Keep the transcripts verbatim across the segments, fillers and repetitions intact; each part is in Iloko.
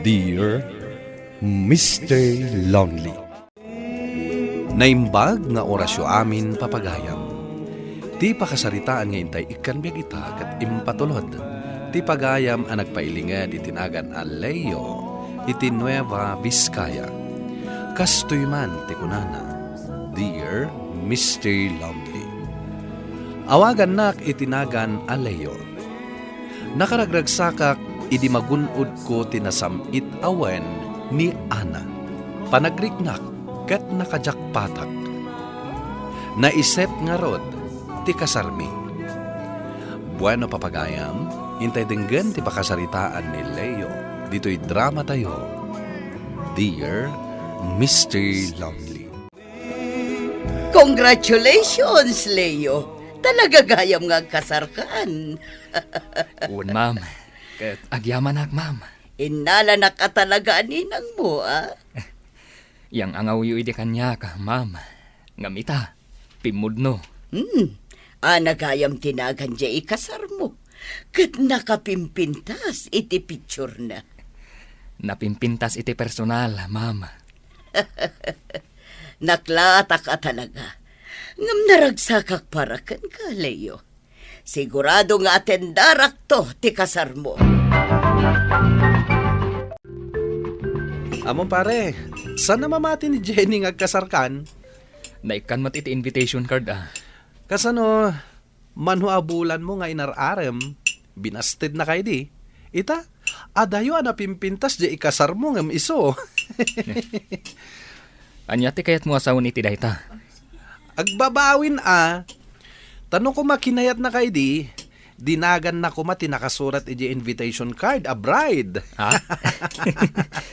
Dear Mister Lonely. Naimbag nga orasyo amin, papagayam. Ti pakasaritaan nga intay ikkan biag ita ket impatulod ti pagayam a nagpailinged iti nagan a Leo iti Nueva Vizcaya. Kastoy man ti kunana, "Dear Mister Lonely." Awagannak iti nagan a Leo. Nakaragragsakak idi magun-odko ti nasam-it a wen ni Ana. Panagriknak ket nakajakpatak. Naisep ngarud ti kasarmi. Bueno, papagayam, intay denggen ti pakasaritaan ni Leo ditoy drama tayo, Dear Mister Lonely. Congratulations, Leo! Talaga gayam nga agkasarkan. Wen, ma'am. Ket agyamanak, ma'am. Innalanak a talaga a ninangmo, a? Yang angawyo idi kaniak, ma'am. Ngem ita, pimmudno. Hmm. Ana gayam ti nagan diay ikasarmo. Ket nakapimpintas iti picturena. Napimpintas iti personal, ma'am. Naklaatak a talaga. Ngem naragsakak para kenka, Leo. Sigurado nga atendarakto ti kasarmo. Ammom, pare, saan a mamati ni Jenny nga agkasarkan? Naikkan met iti invitation card, a. Kasano, mano a bulanmo nga inar-arem, binastedna kaydi? Ita, adayo a napimpintas diay ikasarmo ngem isu. Ania ti kayatmo a sawen iti dayta? Agbabawin a. Ta no koma kinayatna kaydi, di naganna koma ti nakasurat iti invitation card a bride. Ha?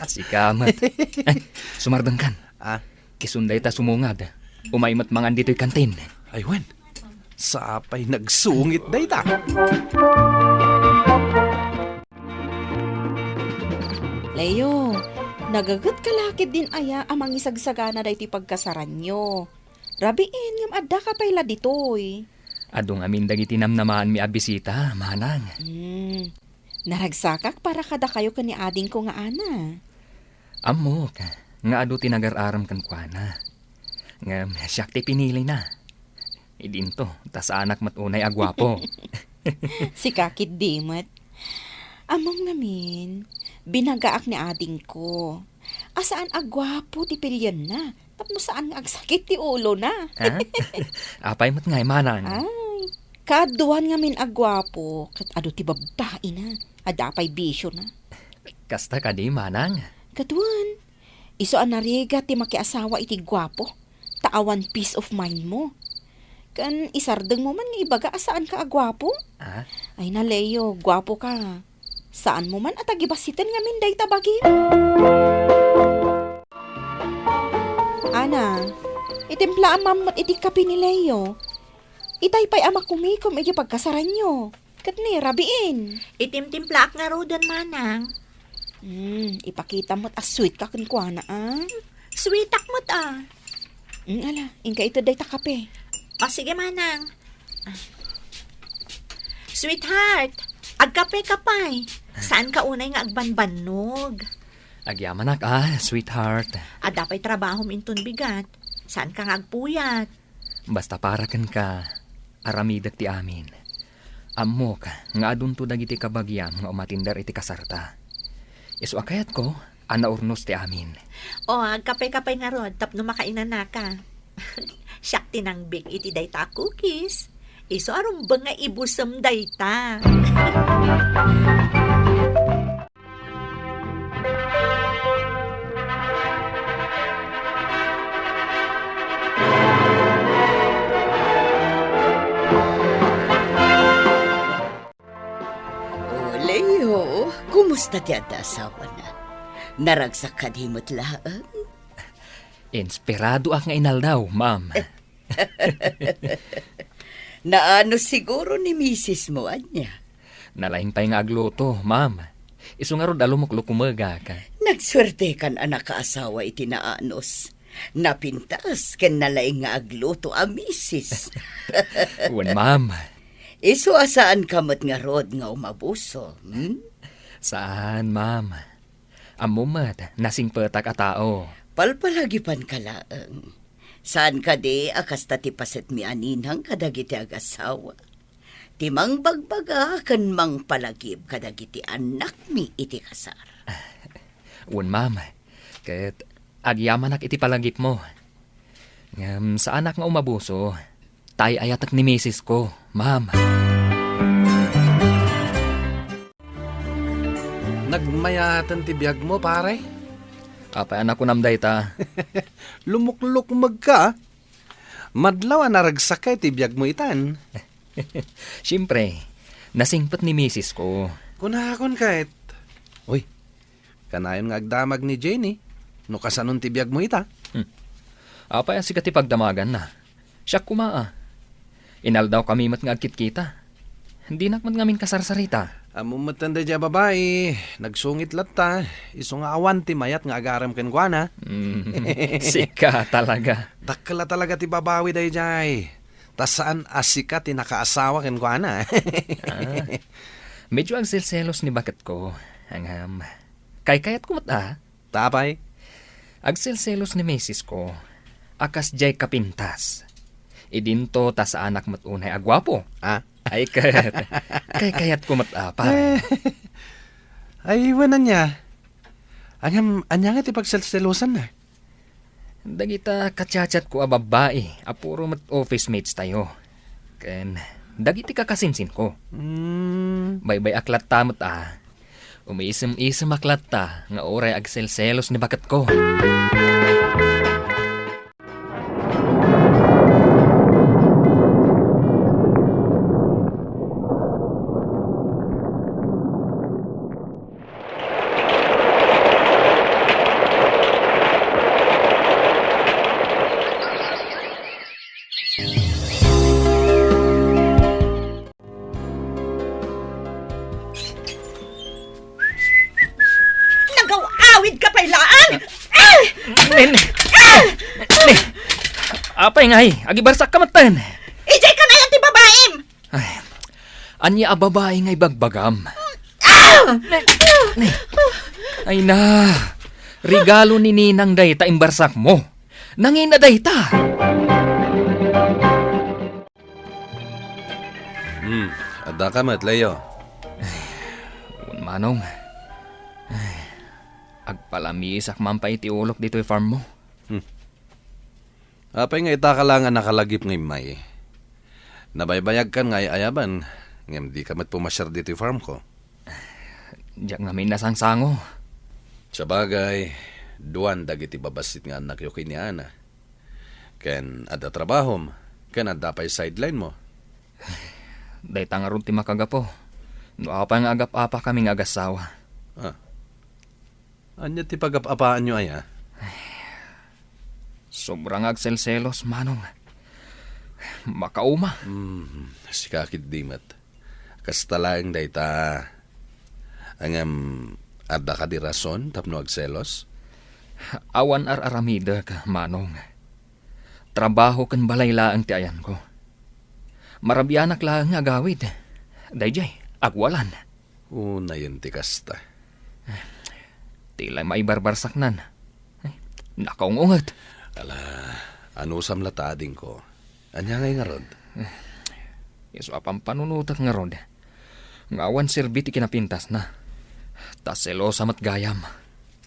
Sika met. Ay, sumardengkan. Ah. Isun dayta sumungad. Umay met mangan ditoy kantin. Ay, wen. Sapay nagsungit dayta. Leo, nagagetka la ketdin aya a mangisagsagana daytoy pagkasaranyo? Rabiin ngem addaka pay la ditoy. Adu ngamin dagiti namnamaanmi a bisita, manang. Hmm. Naragsakak para kadakayo ken ni adingko nga Ana. Ammok nga adu ti nagar-arem kenkuana. Ngem siak ti pinilina. Idinto, ta saanak met unay a guapo. Sika ketdi met. Ammom ngamin, binagaak ni adingko a saan a guapo ti pilienna tapno saan nga agsakit ti ulona. Ha? Apay met ngay, manang? Ay, kaaduan ngamin a guapo ket adu ti babbaina. Adda pay bisiona. Kasta kadi, manang? Ket wen, isu a narigat ti makiasawa iti guapo, ta awan peace of mind mo. Ken isardengmo man nga ibaga a saanka a guapo? Ah? Ay na, Leo, guapoka. Saanmo man a tagibassiten ngamin dayta bagim. Ana, itimplaam man met iti kape ni Leo. Itay pay a makumikom iti pagkasaranyo. Ket ni, rabiin. Itimtimplaak ngaruden, manang. Hmm, ipakitam met a sweet ka kenkuana, a? Sweetak met, a. Hmm, ala, inka ited dayta kape. O, sige, manang. Sweetheart, agkape ka pay. Saan ka unay nga agbanbannog? Agyamanak, a, sweetheart. Adda pay trabahom inton bigat. Saan ka nga agpuyat? Basta para kenka, aramidek ti amin. Ammok nga adunto dagiti kabagiam nga umatender iti kasarta. Isu a kayatko a naurnos ti amin. O, agkape-kape ngarud tapno makainanaka. Siak ti nangbig iti dayta a cookies. Isu a rumbeng nga ibusem dayta. O, Leo, kumusta ti adda asawana? Naragsak kadi met laeng? Inspiradoak nga inaldaw, ma'am. Naanos siguro ni misis mo, ania? Nalaing pay nga agluto, ma'am. Isu ngarud a lumuklukumegak. Nagsuertekan a nakaasawa iti naanos. Napintas ken nalaing nga agluto a misis. Wen, ma'am. Isu a saanka met ngarud nga umabuso, hmm? Saan, ma'am. Ammom met, nasingpetak a tao. Palpalagipanka laeng. Saan kadi a kasta ti pasetmi a ninang kadagiti agassawa? Ti mangbagbaga ken mangpalagip kadagiti annakmi iti kasar. Wen, ma'am. Ket agyamanak iti palagipmo. Ngem saanak nga umabuso. Tay-ayatek ni misis ko, ma'am. Nagmayaten ti biagmo, pare? Apay a nakunam dayta? Lumuklukmegka. Madlaw a naragsak iti biagmo itan. Siempre, nasingpet ni misis ko. Kunakon ket. Uy, kanayon nga agdamag ni Jenny, no kasanon ti biagmo ita. Hmm. Apay a sika ti pagdamaganna? Siak koma a. Inaldawkami met nga agkitkita. Dinak met ngamin kasarsarita. Ammom met daydiay a babai, nagsungit latta, isu nga awan ti mayat nga agarem kenkuana. Mm, sika talaga. Dakkel a talaga ti babawi daydiay. Ta saan a sika ti nakaasawa kenkuana. Ah, medyo agselselos ni baketko, ngem kaykayatko met a. Ta apay? Agselselos ni misis ko a kasdiay kapintas. Idinto ta saanak met unay a guapo. Ah? Ay ket, kaykayatko met a, pare. Ay, wen ania? Ngem, ania nga ti pagselselosanna? Dagita ka-chat-chatko a babbai a puro met office mates tayo. Ken dagiti kakasinsinko. Mm. Baybay-ak latta met a. Umiisem-isemak latta nga uray agselselos ni baketko. Nagaw-awid ka pay laeng! Ah! Nen, nen, apay ngay, agibarsak ka metten. Idiay kanayon ti babaim! Ay, ania a babai nga ibagbagam? Ah! Ay na, regalo ni Ninang dayta imbarsak mo. Nangina dayta. Hmm, adda ka met, Leo? Wen, Manong. Ay, agpalamisak man pay iti ulok ditoy farm mo. Hmm. Apay nga ita ka laeng a nakalagip nga immay? Nabaybayagkan nga ay-ayaban, ngem di ka met pumasiar ditoy farm ko. Diak ngamin nasangsango. Sabagay, duan dagiti babassit nga annakyo ken ni Ana. Ken adda trabahom, ken adda pay sideline mo. Dayta ngarud ti makagapu. No apay nga agap-apa kami nga agassawa. Ah. Ania ti pagap-apaanyo aya? Sobra nga agselselos, Manong. Makauma. Hmm, sika ketdi met. Kasta laeng dayta. Ngem, adda kadi rason tapno agselos? Awan ar-aramidek, Manong. Trabaho ken balay laeng ti ayanko. Marabianak laeng nga agawid. Daydiay, agwalan. Unayen ti kasta. Ti lay maibarbarsaknan. Ay, nakaung-unget. Ala, anusam latta, adingko. Ania ngay ngarud? Isu a pampanunotek ngarud nga awan serbi ti kinapintasna. Ta selosa met gayam.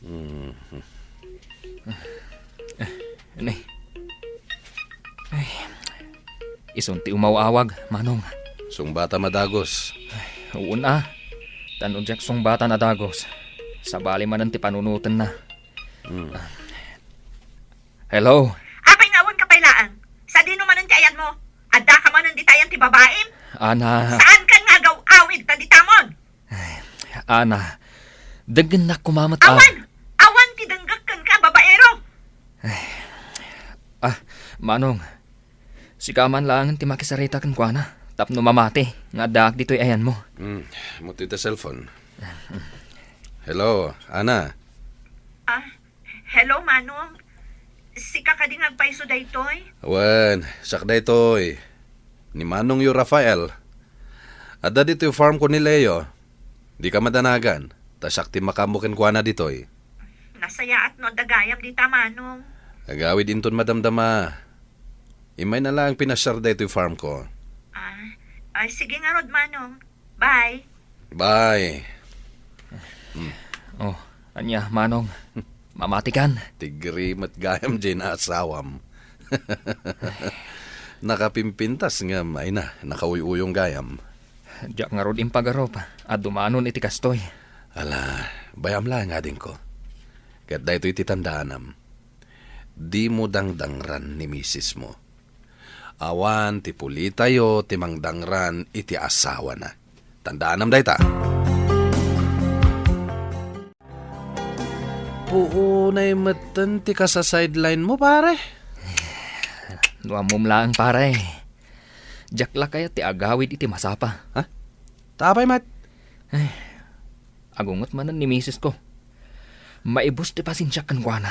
Mhm. Ni. Ay. Isun ti umaw-awag, Manong. Sungbatam a dagus. Ay, wen a. Ta no diak sungbatan a dagus, sabali manen ti panunotenna. Hmm. Hello? Apay nga awanka pay laeng? Sadino manen ti ayanmo? Addaka manen dita ayan ti babaim? Ana. Saankan nga agaw-awid ta ditamon? Ay, Ana, denggennak koma met a. Awan! Awan ti denggek kenka, babaero! Ay, ah, Manong, sika man laengen ti makisarita kenkuana tapno mamati nga addaak ditoy ayanmo. Hmm, mutdi ta cellphone. Hello, Ana. Ah, hello, Manong. Sika kadi nga agpayso daytoy? Wen, siak daytoy. Ni manongyo Rafael. Adda ditoy farm ko ni Leo. Dika madanagan, ta siak ti makaammo kenkuana ditoy. Nasayaat no adda gayam dita, Manong. Agawid inton madamdama. Immay na lang pinasiar daytoy farm ko. Ah, ay, sige ngarud, Manong. Bye. Bye. Hmm. Oh, ania, Manong? Mamatikan? Tigri met gayam diay naasawam. Nakapimpintas ngem, ay na, nakauyuyong gayam. Diak ngarud impagarup a dumanon iti kastoy. Ala, bay-am laeng, adingko. Ket daytoy ti tandaanam. Dimo dangdangran ni misismo. Awan ti pulitayo ti mangdangran iti asawana. Tandaanam dayta. Puonay metten ti kasa-sideline mo, pare. No ammom laeng, pare. Diak la kayat ti agawid iti masapa. Ha? Ta apay met? Ay, agunget manen ni misis ko. Maibus ti pasensiak kenkuana.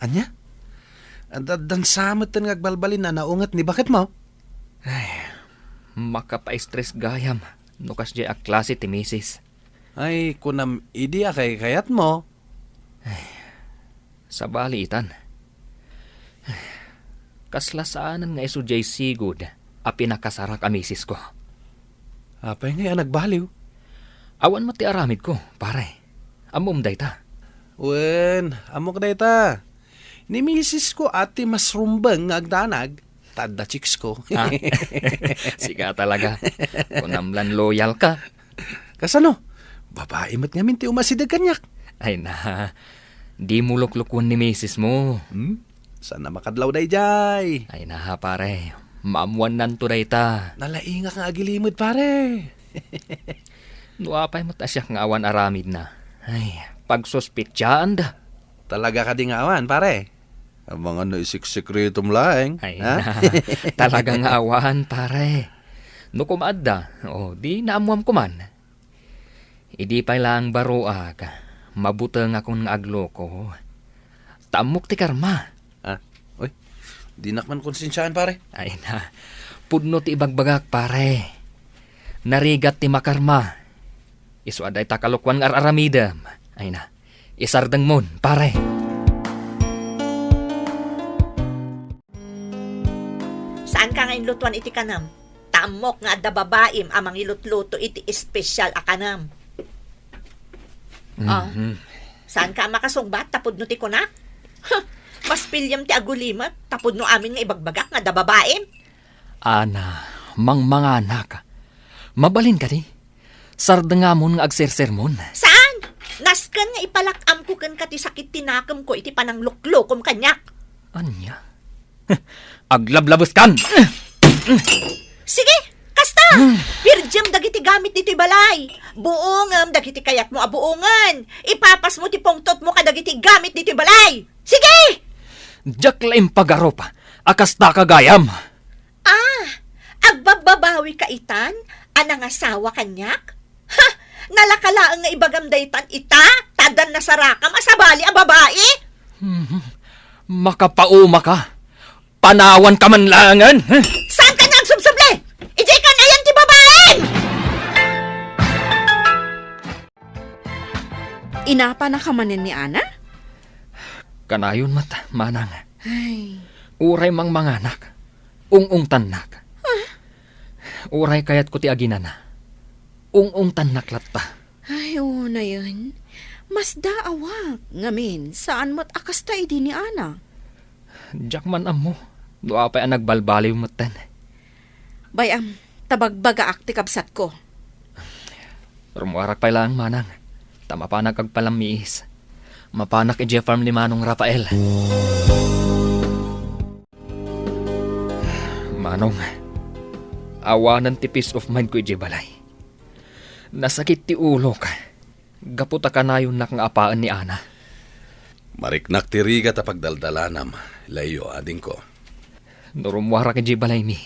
Ania? Ad-, addan sa metten nga agbalbalin a naunget ni baketmo? Ay, makapaistres gayam no kasdiay a klase ti misis. Ay, kunam idi a kaykayatmo. Ay, sabali itan. Kasla saanen nga isu diay sigud a pinakasarak a misis ko. Apay ngay a nagbaliw? Awan met ti aramid ko, pare. Ammom dayta. Wen, ammok dayta. Ni misis ko a ti mas rumbeng nga agdanag, ta adda chicks ko. Ah, sika talaga. Kunam lan loyal ka. Kasano? Babai met ngamin ti umasideg kaniak. Ay na, dimo luklukon ni misis mo. Hmm? Saan a makadlaw daydiay? Ay na, pare. Maammuannanto dayta. Nalaingak nga agilimed, pare. No apay met a siak nga awan aramidna. Ay, pagsuspitsaanda. Talaga kadi nga awan, pare? Amangan no isiksikretom laeng, Ay, ha? Na, talaga nga awan, pare. No koma adda, o, di naammuam koman. Idi pay laeng baruak, mabutengakon nga agloko. Ta ammok ti karma. Ah, uy, dinak man konsensiaan, pare. Ay na, pudno ti ibagbagak, pare. Narigat ti makarma. Isu a dayta kalokuan nga ar-aramidem. Ay na, isardengmon, pare. Saanka nga inlutuan iti kanam? Ta ammok nga adda babaim a mangilutluto iti espesial a kanam. Ah, Mhm. Saanka a makasungbat tapudno ti kunak? Huh, mas piliem ti agulimek tapudno amin nga ibagbagak nga adda babaim. Ana, mangmanganak. Mabalin kadi? Sardengamon nga agsersermon. Saan? Nasken nga ipalak-amko kenka ti sakit ti nakemko iti panangluklokom kaniak. Ania? Aglablabeskan! Sige, kasta! Hmm. Pirdiem dagiti gamit ditoy balay. Buongem dagiti kayatmo a buongen. Ipapasmo ti pungtotmo kadagiti gamit ditoy balay. Sige! Diak la impagarup a kasta ka gayam. Ah, agbabbabawi ka itan a nangasawa kaniak? Ha! Nalaka laeng nga ibagam daytan ita, ta addan nasarakam a sabali a babai? Hmm, makapauma ka. Panawan ka man laengen, ha? Saan ka nga agsubsubli? Idiay kan ayan ti babaim! Inapana ka manen ni Ana? Kanayon met, manang. Ay. Uray mangmanganak, ung-ungtannak. Ah? Uray kayatko ti aginana, ung-ungtannak latta. Ay, unayen. Mas daawak. Ngamin, saan met a kasta idi ni Ana? Diak man ammo no apay a nagbalbaliw metten. Bay-am, ta bagbagaak ti kabsatko. Rummuarak pay laeng, manang, ta mapanak agpalammiis. Mapanak idiay farm ni Manong Rafael. Manong, awanen ti peace of mind ko idiay balay. Nasakit ti ulok gapu ta kanayonnak nga apaen ni Ana. Mariknak ti rigat a pagdaldalanam, Leo, adingko. No rummuarak idiay balaymi,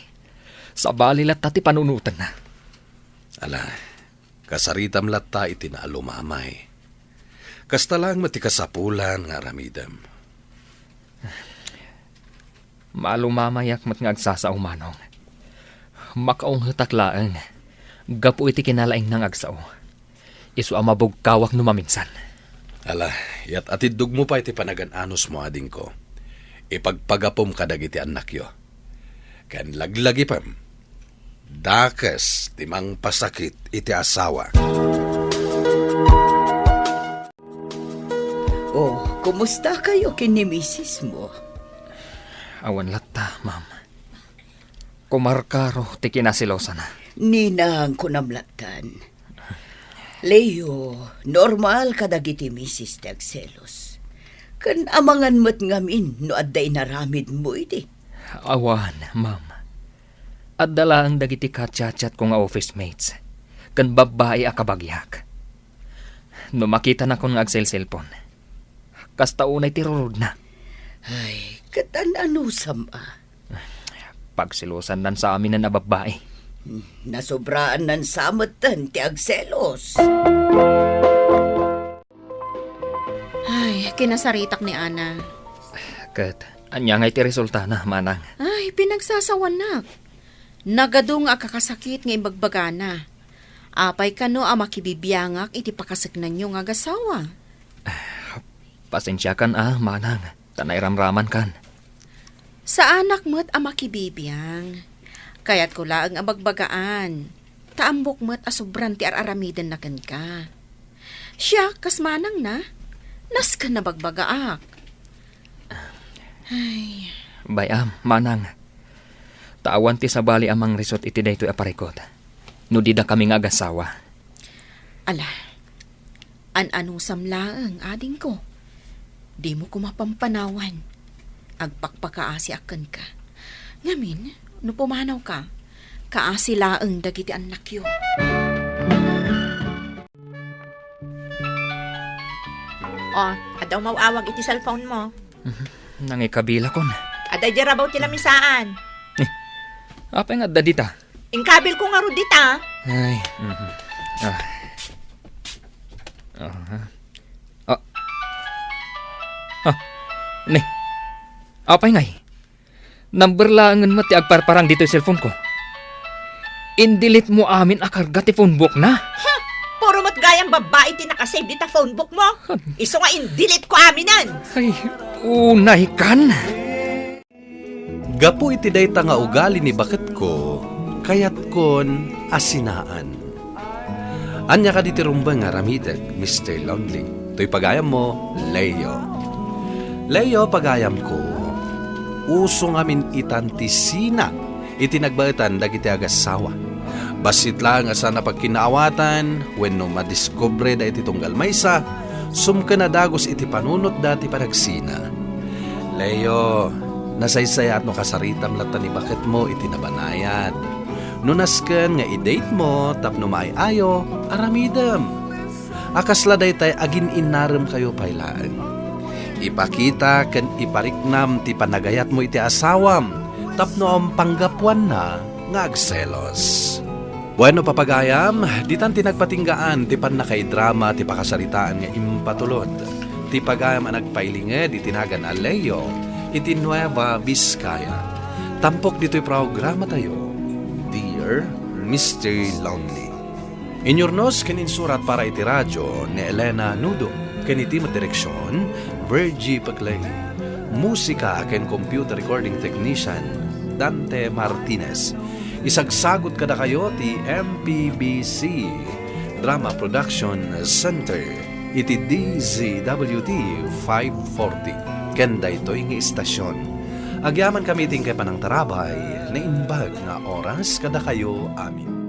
sabali latta ti panunotenna. Ala, kasaritam latta iti naalumamay. Kasta laeng met ti kasapulan nga aramidem. Maalumamayak met nga agsasao, manong. Makaunghetak laeng gapu iti kinalaingna nga agsao. Isu a mabugkawak no maminsan. Ala, iyat atiddogmo pay ti panagan-anusmo, adingko. Ipagpagapum kadagiti annakyo. Ken laglagipem, dakes ti mangpasakit iti asawa. Oh, kumusta kayo ken ni misismo? Awan latta, ma'am. Kumarkaro ti kinaselosana. Ninang, kunam lattan. Leo, normal kadagiti misis ti agselos. Ken amangan met ngamin no adda inaramidmo idi. Awan, ma'am. Adda laeng dagiti kachatchatko nga office mates ken babbai a kabagiak. No makitanakon nga agselselpon, kasta unay ti rurudna. Ay, ket an-anusam a? Pagselosannan sa aminen a babbai. Hmm, nasobraannan sa metten ti agselos. Ay, kinasaritak ni Ana. Ket ania ngay ti resultana, manang? Ay, pinagsasawanak. Nagadu nga agkakasakit nga imbagbagana. Apay kano a makibibiangak iti pakaseknanyo nga agasawa? Pasensiakan a, manang, ta nairamramankan. Saanak met a makibibiang. Kayatko laeng a bagbagaan. Ta ammok met a sobran ti ar-aramidenna kenka. Siak, kas manangna, nasken a bagbagaak. Ay. Bay-am, manang. Ta awan ti sabali a mangrisut iti daytoy a parikut no didakami nga agasawa. Ala, an-anusam laeng, adingko. Dimo koma pampanawan. Agpakpakaasiak kenka. Ngamin, no pumanawka, kaasi laeng dagiti annakyo. Oh, adda umaw-awag iti cellphone mo. Mhm. Nangikabilakon. Adda idiay rabaw ti lamisaan. Eh, apay nga adda dita? Inkabilko ngarud dita. Ay, mhm. Ah. Aha. Ah. Ah. Ni. Apay ngay? Number laengen met ti agparparang ditoy cellphone ko. Indelete mo amin a karga ti phone book na. Ha? Puro met gayam babbai ti nakasave dita phone book mo. Isu nga indelete ko aminen. Ay, unay kan. Gapu iti dayta nga ugali ni baketko, kayatkon a sinaan. Ania kadi ti rumbeng nga aramidek, Mister Lonely? Toy pagayammo, Leo. Leo, pagayamko, uso ngamin itan ti sina iti nagbaetan dagiti agasawa. Bassit laeng a saan a pagkinaawatan wenno madiskubre da iti tunggal maysa, sumken a dagus iti panunotda ti panagsina. Leo, nasaysayaat no kasaritam latta ni baketmo iti nabanayad. No nasken nga i-date mo tapno maay-ayo, aramidem a kasla daytay agin-innaremkayo pay laeng. Ipakita ken ipariknam ti panagayatmo iti asawam tapno awan panggapuanna nga agselos. Bueno, papagayam, ditan ti nagpatinggaan ti pannakaidrama ti pakasaritaan nga impatulod ti pagayam a nagpailinged iti nagan a Leo iti Nueva Vizcaya. Tampok ditoy programatayo, Dear Mister Lonely. Inyurnos ken insurat para iti radio ni Elena Nudo, ken iti met direksion, Virgie Paclay. Musika ken computer recording technician, Dante Martinez. Isagsagut kadakayo ti M P B C Drama Production Center iti D Z W T five forty ken daytoy nga istasion. Agyamankami iti inkay panangtarabay, naimbag nga oras kadakayo amin.